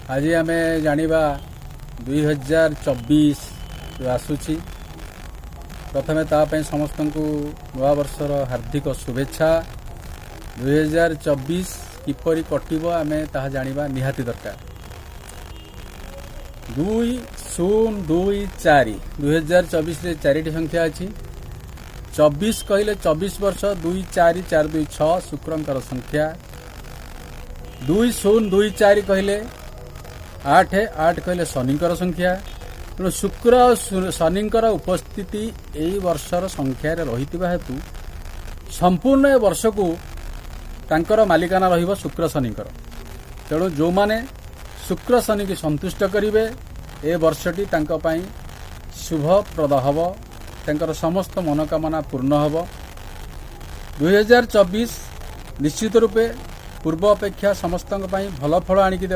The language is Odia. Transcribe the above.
ଆଜି ଆମେ ଜାଣିବା 2024 ଯେଉଁ ଆସୁଛି। ପ୍ରଥମେ ତା ପାଇଁ ସମସ୍ତଙ୍କୁ ନୂଆବର୍ଷର ହାର୍ଦ୍ଦିକ ଶୁଭେଚ୍ଛା। 2024 କିପରି କଟିବ, ଆମେ ତାହା ଜାଣିବା ନିହାତି ଦରକାର। 2 0 2 4। 2024ରେ ଚାରିଟି ସଂଖ୍ୟା ଅଛି। 24 କହିଲେ 24 ବର୍ଷ। 2 4, 4 2 6, ଶୁକ୍ରଙ୍କର ସଂଖ୍ୟା। 2 0 2 4 କହିଲେ 8, 8 କହିଲେ ଶନିଙ୍କର ସଂଖ୍ୟା। ତେଣୁ ଶୁକ୍ର ଆଉ ଶନିଙ୍କର ଉପସ୍ଥିତି ଏଇ ବର୍ଷର ସଂଖ୍ୟାରେ ରହିଥିବା ହେତୁ ସମ୍ପୂର୍ଣ୍ଣ ଏ ବର୍ଷକୁ ତାଙ୍କର ମାଲିକାନା ରହିବ, ଶୁକ୍ର ଶନିଙ୍କର। ତେଣୁ ଯେଉଁମାନେ ଶୁକ୍ର ଶନିକି ସନ୍ତୁଷ୍ଟ କରିବେ, ଏ ବର୍ଷଟି ତାଙ୍କ ପାଇଁ ଶୁଭପ୍ରଦ ହେବ, ତାଙ୍କର ସମସ୍ତ ମନୋକାମନା ପୂର୍ଣ୍ଣ ହେବ। 2024 ନିଶ୍ଚିତ ରୂପେ ପୂର୍ବ ଅପେକ୍ଷା ସମସ୍ତଙ୍କ ପାଇଁ ଭଲ ଫଳ ଆଣିକି ଦେବ।